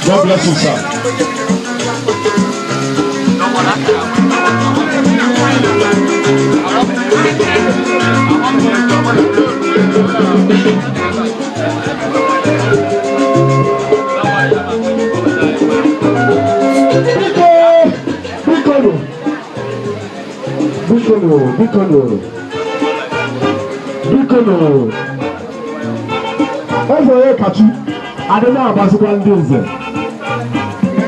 God bless you, sir. Bikono. I don't know about one day.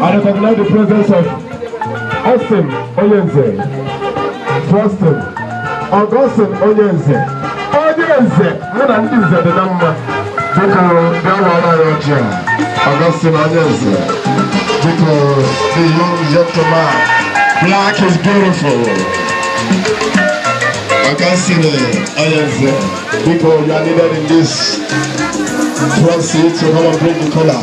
I recognize the presence of Austin Oyenze, Boston, Augustine Oyenze, more than this the number. Augustine Oyenze, because the young gentleman, black is beautiful. Augustine Oyenze, because you are needed in this front seat to come and bring the color.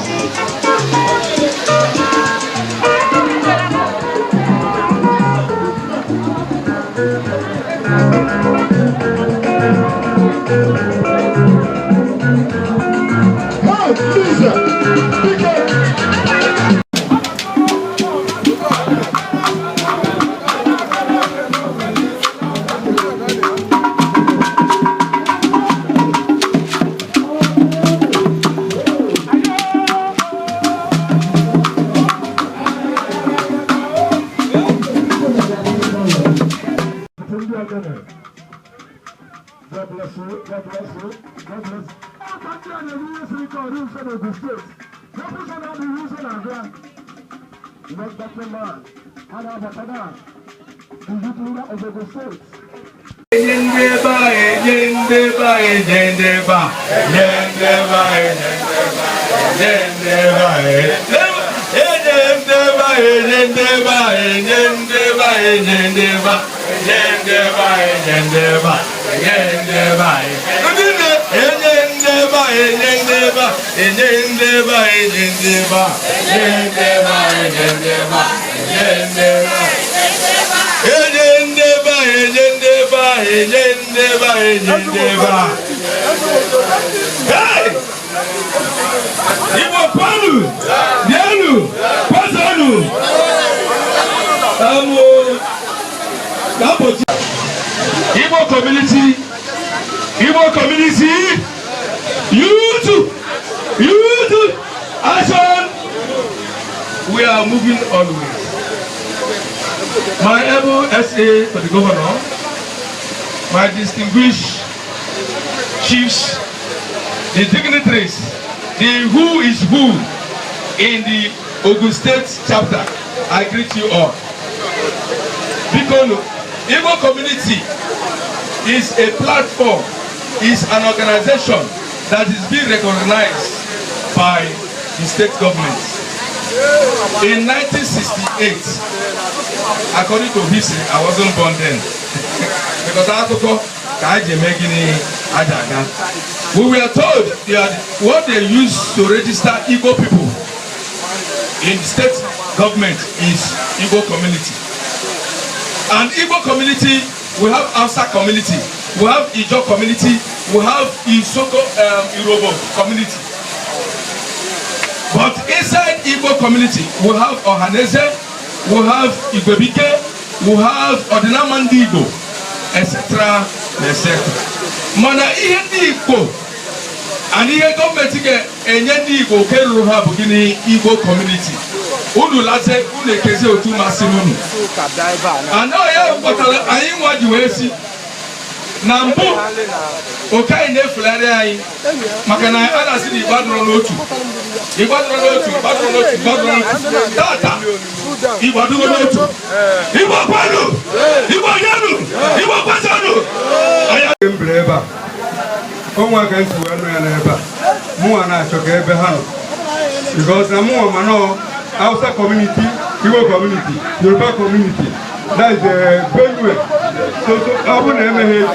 God bless you. God bless you. God bless you. Our country and the reason for the state. Represent the reason of that. Not Dr. Man. And our Batada. The youth leader of the state. Igbo community, youth, action. We are moving always. My able SA for the governor, my distinguished chiefs, the dignitaries, the who is who in the Ogun State chapter, I greet you all. Because Igbo community is a platform, is an organization that is being recognized by the state government. In 1968, according to history, I wasn't born then. Because we were told that what they use to register Igbo people in state government is Igbo community. And Igbo community, we have Hausa community, we have Ijo community, we have Isoko Irobo community. But inside Igbo community, we have Ohaneze, we have Igwebike, we have Odinamandi Igbo, etc. etc. Mana ihe ndi Igbo, and ihe government get enye ndi Igbo ke ruru ha bụ gini Igbo community. Unu laze unu ekeze otu masimunu. Ana ya kpọtara anyị nwa ji wee si na mbụ okai na-efulari anyị maka na a na-asị na ịgbadoro n'otu tata ịgbadoro n'otu Igbo kwanu Igbo yanu Igbo kwasanu anyị mbere ebe a onwe ka nsi wee nụ ya n'ebe a mụnwa na-achọ ka ebe ha nọ because na mụnwa ma nọ Hausa community, Igbo community, Yoruba community. That is Benue. So I want to have here.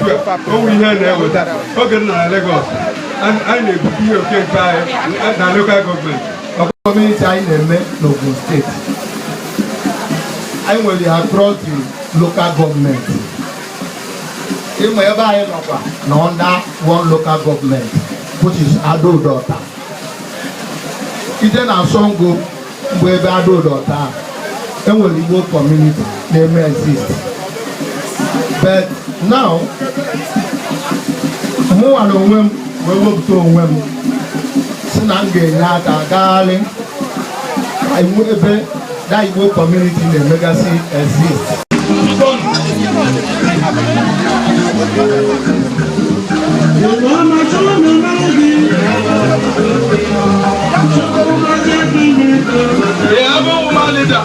We hear there with that. Okay, now Lagos. And I need to be okay by the local government. Community I in Ogun State. I will across the local government. In wherever I am under one local government, which is Ado Daughter. ije na Songo bụ ebe Adaudo taa enwere Igbo community na-eme exist, but now mụnwa na onwe m wee wepụta onwe m si na m ga-enye aka gagharị ebe da Igbo community na-emegasị exist. The Abo woman leader,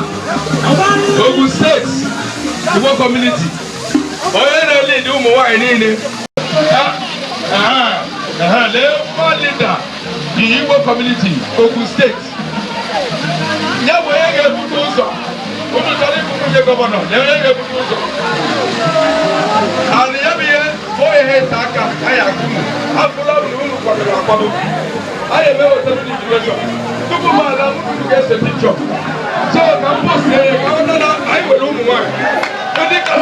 Ogun State, Igbo community. Oye na lead ụmụ nwanyị niile. The woman leader, the Igbo community, Ogun State. Ya bụ onye ga-ebute ụzọ. Unu chọrọ ịbụ nwunye gọvanọ, ya onye ga-ebute ụzọ. Ala ya bụ ihe onye ha ete aka anyị akụmụ. Afụla unu unu kwadoro akwado. Anyị emewetara n'injiration. Tupu m ala m ga-ese pikchọ. So ka m post ka ọ nọ na anyị nwere ụmụ nwanyị. Ndị ka